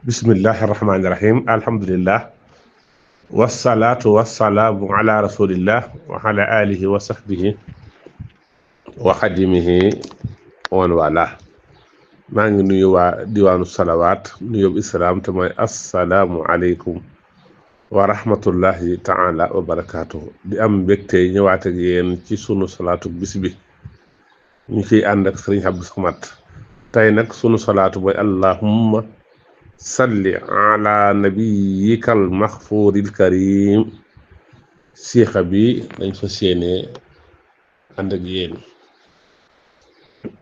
bismillahi rahmaani rahim alhamdulillah wasalaatu wasalaamu ala rasulillah wa ala alihi wa sahbihi wa xadimihi wa man wala maa ngi nuyu waa diwaanu salawaat nuyób islaam te mooy assalaamu aleykum wa rahmatullahi taala wa barakaatuhu di am mbégte ñëwaat ak yéen ci sunu salaatu bis bi ñu ciy ànd ak sëriñ Abdou Samad tey nag sunu salaatu mooy allahumma salli ala nabiyikal maxfuuril karim siixa bi dañ fa séenee ànd ak yéen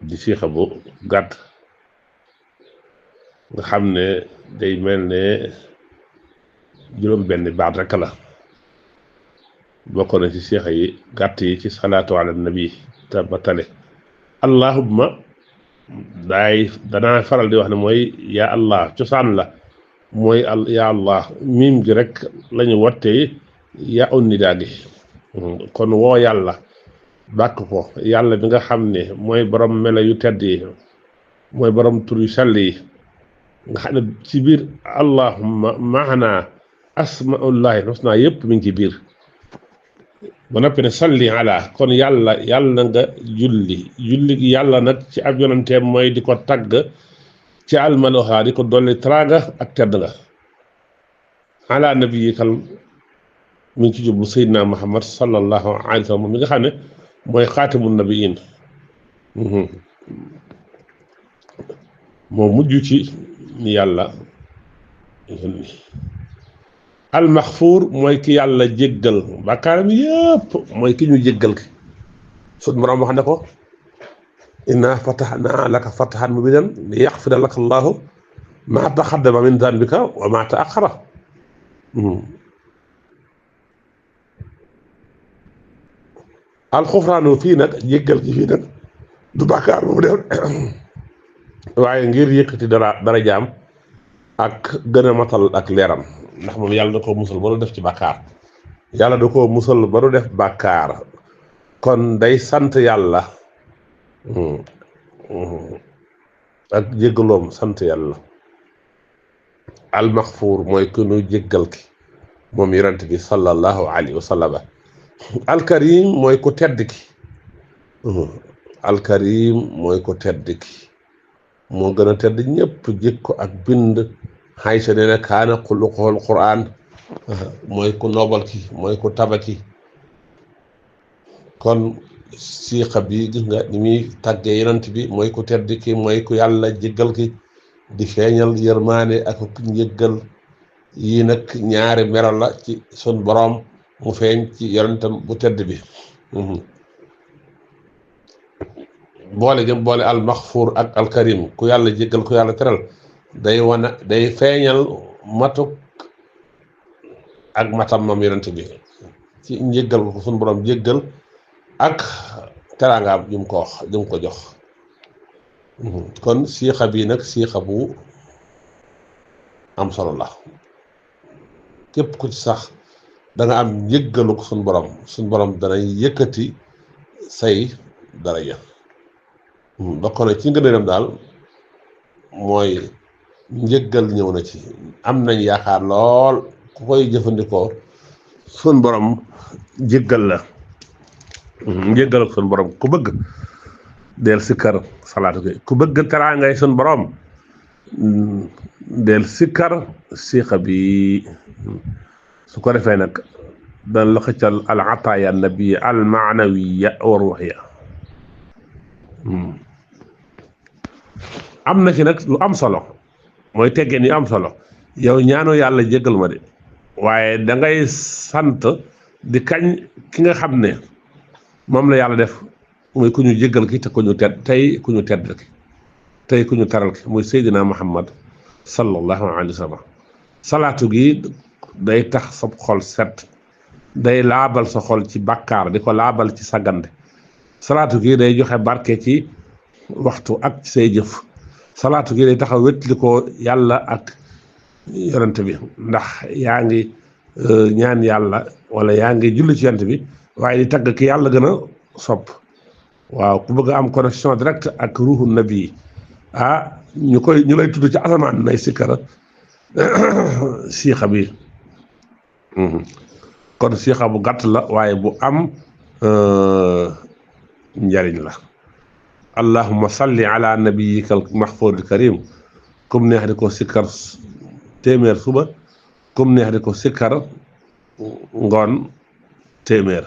di siixa bu gàtt nga xam ne day mel ne juróom benn baat rek la bokk na ci siixa yi gàtt yi ci salaatu ala nabi te ba tale allahumma danaa faral di wax ne mooy yaa allah cosaan la mooy yaa allah miim gi rek lañu wattee yaa unnidaa gi kon woo yàlla bàkk ko yàlla bi nga xam ne mooy borom melo yu tedd yi mooy borom tur yu sell yi nga xam ne ci biir allahumma maanaa asmaullahi husna yëpp mi ngi ci biir ba noppi ne salli ala kon yàlla nga julli yàlla nag ci ab yonanteem mooy di ko tagg ci almaloha di ko dolli teraanga ak tedd nga ala nabiyikal mi ngi ci jublu Seydina Muhammad sallallahu alayhi wa sallam mi nga xam ne mooy xaatimun nabiyin moo mujj ci ni yàlla yónni almaxfuur mooy ki yàlla jéggal bàkkaaram yëpp mooy ki ñu jéggal ki sut borom wax ne ko inna fatahnaa laka fathan mubiinan li yaxfira laka allahu ma taqaddama min danbika wa ma taaxara alxufraanu fii nag jéggal ki fii nag du bàkkaar bu mu def waaye ngir yëkkati dara jaam ak gën a matal ak leeram ndax moom yàlla da koo musal ba du def ci bàkkaar yàlla da koo musal ba du def bàkkaar kon day sant yàlla ak jéggaloom sant yàlla almaxfuur mooy ku nu jéggal ki moom yonent bi sallallahu alayhi wa sallam alkarim mooy ku tedd ki alkarim mooy ku tedd ki moo gën a tedd ñëpp jikko ak bind Aysa nee na kaana xuluquhul Qur'an mooy ku nobal ki mooy ku tabaki kon siixa bi gis nga ni muy tàggee yonent bi mooy ku tedd ki mooy ku yàlla jéggal ki di feeñal yërmaane ak njéggal yii nag ñaari melo la ci sun boroom mu feeñ ci yonentam bu tedd bi boole jëm boole al maxfuur ak al karim ku yàlla jéggal ku yàlla teral day feeñal matuk ak matam moom yonent bi ci njéggal ko suñu borom jéggal ak teraangaam jum ko jox kon siixa bii nag siixa bu am solo la képp ku ci sax da nga am njéggalu ko suñu borom danay yëkkati say daraja bokk na ci ngëneelam daal mooy njëggal ñëw na ci am nañ yaakaar lool ku koy jëfandikoo sun borom jéggal la njëggal ak sun borom ku bëgg del sikkar salaatu gi ku bëgg teraangay sun borom del sikkar siixa bi su ko defee nag dan la xëccal al ataaya nabiya al maanawiya wa ruuxiya am na ci nag lu am solo mooy teggeen yu am solo yow ñaanoo yàlla jéggal ma de waaye da ngay sant di kañ ki nga xam ne moom la yàlla def muy ku ñu jéggal ki te ku ñu tedd ku ñu tedd ki tey ku ñu taral ki muy Seydina Muhammad sallallahu alayhi wa sallam salaatu gi day tax sa xol set day laabal sa xol ci bàkkaar di ko laabal ci sagande salaatu gi day joxe barke ci waxtu ak ci say jëf salaatu gi day taxaw wétli ko yàlla ak yonent bi ndax yaa ngi ñaan yàlla wala yaa ngi julli ci yonent bi waaye di tagg ki yàlla gën a sopp waaw ku bëgg a am connexion direct ak ruuxu nabi ñu lay tudd ci asamaan nay sikkara siixa bi kon siixa bu gàtt la waaye bu am njariñ la. allahumma salli ala nabiyika al mahfudil karim kum neex di ko sikkar téeméer suba kum neex di ko sikkar ngoon téeméer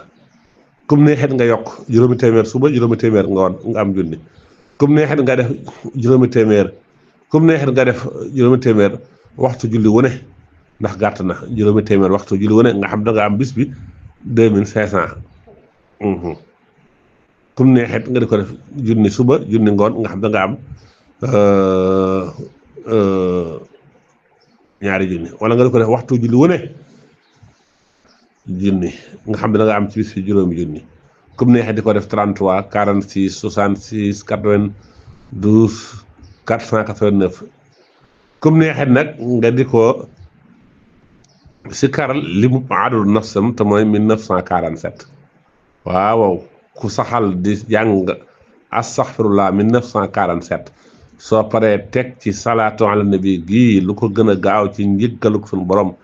kum neexit nga yokk juróomi téeméer suba juróomi téeméer ngoon nga am junni kum neexit nga def juróomi téeméer kum neexit nga def juróomi téeméer waxtu julli wu ne ndax gàtt na juróomi téeméer waxtu julli wu ne nga xam da nga am bis bi 2500 kum neexit nga di ko def junni suba junni ngoon nga xam da nga am ñaari junni wala nga di ko def waxtu julli wu ne junni nga xam ne da nga am ci bis bi juróomi junni kum neexit di ko def 33 46 66 92 489 kum neexit nag nga di ko si karal li mu adul nafsam te mooy 1947 waaw ku saxal di jàng astaxfirullah 1947 soo paree teg ci salaatu ala nabi gii lu ko gën a gaaw ci njëggaluk suñu borom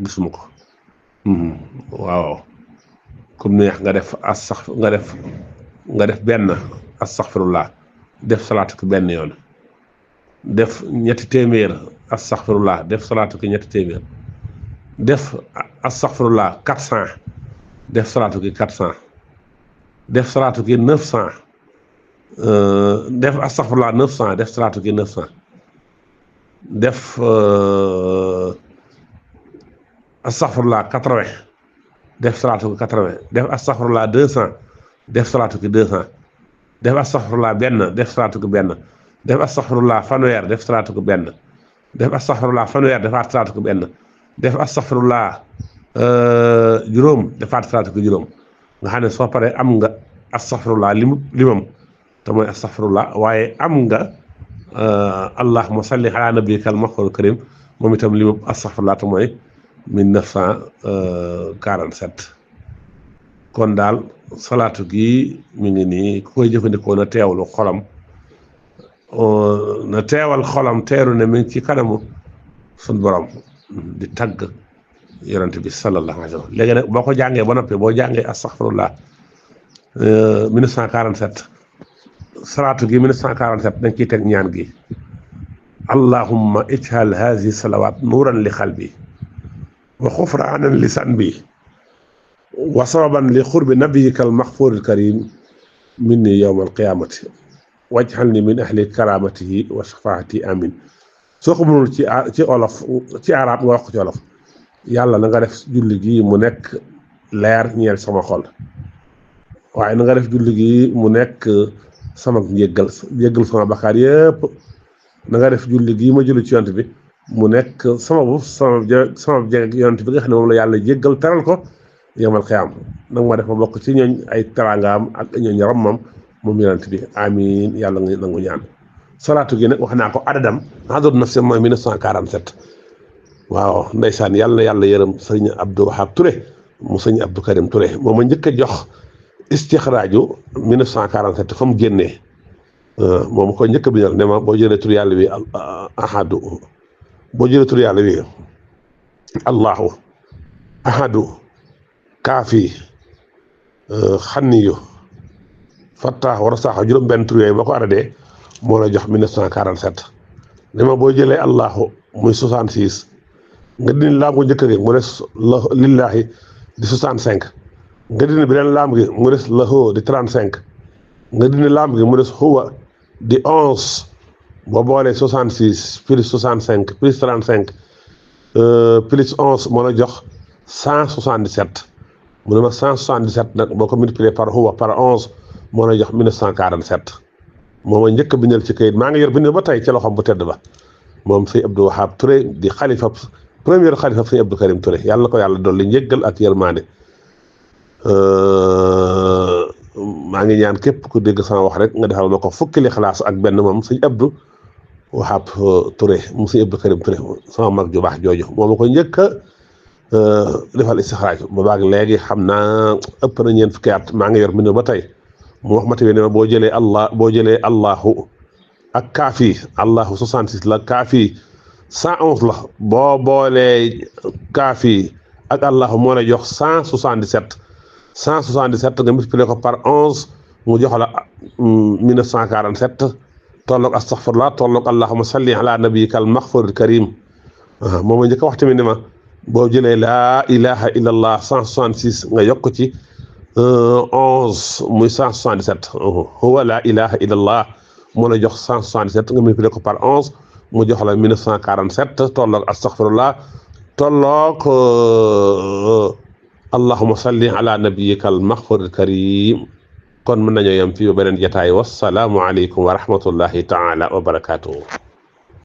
gisuma ko waaw kum neex nga def nga def benn astaxfirullah def salaatu ki benn yoon def ñetti téeméer astaxfirullah def salaatu ki ñetti téeméer def astaxfirullah 400 def salaatu ki 400 def salaatu ki 900 def astaxfirullah 900 def salaatu ki 900 def astaxfirullah 80 def salaatu ki 80 def astaxfirullah 200 def salaatu ki 200 def astaxfirullah benn def salaatu ki benn def astaxfirullah fanweer def salaatu ki benn def astaxfirullah fanweer defaat salaatu ki benn def astaxfirullah juróom defaat salaatu ki juróom nga xam ne soo paree am nga astaxfirullah limam te mooy astaxfirullah waaye am nga allahumma salli ala nabiyyika al mahfudil karim moom itam limam astaxfirullah te mooy 1947 kon daal salaatu gi mi ngi nii ku koy jëfandikoo na teewlu xolam na teewal xolam teeru ne mi ngi ci kanamu sun borom di tagg yonent bi sallallahu alayhi wa sallam léegi nag boo ko jàngee ba noppi boo jàngee astaghfirullah 1947 salaatu gi 1947 dañ ciy teg ñaan gi allahumma ij'al hazihi salawat nuuran li qalbi wa xufraanan li sanbi wa sababan li xurbi nabiyika al maxfuuril karim minni yawma al qiyamati waj'alni min ahli karamatihi wa shafaati amin soo ko mënul ci olof ci arab nga wax ko ci olof yàlla na nga def julli gi mu nekk leer ñeel sama xol waaye na nga def julli gi mu nekk sama njéggal sama bakkaar yëpp na nga def julli gi ma julli ci yonent bi mu nekk sama jeg yonent bi nga xam ne moom la yàlla jéggal teral ko yawmal qiyaam nag ma def ma bokk ci ñooñ ay teraangaam ak ñooñ rammam moom yonent bi amiin yàlla nga nangu ñaan salaatu gi nag wax naa ko adadam adadu nafsi mooy 1947 waaw ndeysaan yàlla na yàlla yërëm sëñ Abdou Wahab Touré mu sëñ Abdou Karim Touré moom ma njëkk a jox istixraaju 1947 fa mu génnee moom ko njëkk a bindal ne ma boo jëlee tur yàlla wi ahadu boo jëlee tur yàlla wi allahu ahadu kaafi xanniyu fattaax war a saaxa juróom benn tur yooyu boo ko aradee moo la jox 1947 ne ma boo jëlee allahu muy 66 nga dindi laam nga njëkk gi mu des la lillahi di 65 nga dindi beneen laam gi mu des lahu di 35 nga dindi laam gi mu des huwa di 11 boo boolee 66 plus 65 plus 35 plus 11 moo la jox 177 mu ne ma 177 nag boo ko multiplié par huwa par 11 moo la jox 1947 moom a njëkk a bindal ci kayit maa ngi yor bind ba tey ci loxoom bu tedd ba moom sëñ Abdou Wahab Touré di xalifa premier xalifa sëñ Abdou Karim Touré yàlla na ko yàlla dolli njéggal ak yërmande maa ngi ñaan képp ku dégg sama wax rek nga defal ma ko fukki Lixlaas ak benn moom sëñ Abdou Wahab Touré mu sëñ Abdou Karim Touré sama mag ju baax jooju moo ma ko njëkk a defal istixraaj ba baag léegi xam naa ëpp na ñeent fukki at maa ngi yor bind ba tey mu wax ma tamit ne ma boo jëlee allahu ak kaafi allahu 66 la kaafi 111 la boo boolee kaafi ak allahu moo lay jox 177 nga multiplier ko par 11 mu jox la 1947 tolloog astaghfirullah tolloog allahumma salli ala nabiyyika al maghfuril karim moom la njëkk a wax tamit ni ma boo jëlee laa ilaha illallah 166 nga yokk ci 11 muy 177 huwa laa ilaha illallah moo la jox 177 nga multiplier ko par 11 mu jox la 1947 tolloog astaghfirullah tolloog allahumma salli ala nabiyyika al maghfuril karim kon mën nañoo yem fii ba beneen jotaay wassalaamu aleykum wa rahmatullahi taala wa barakaatuhu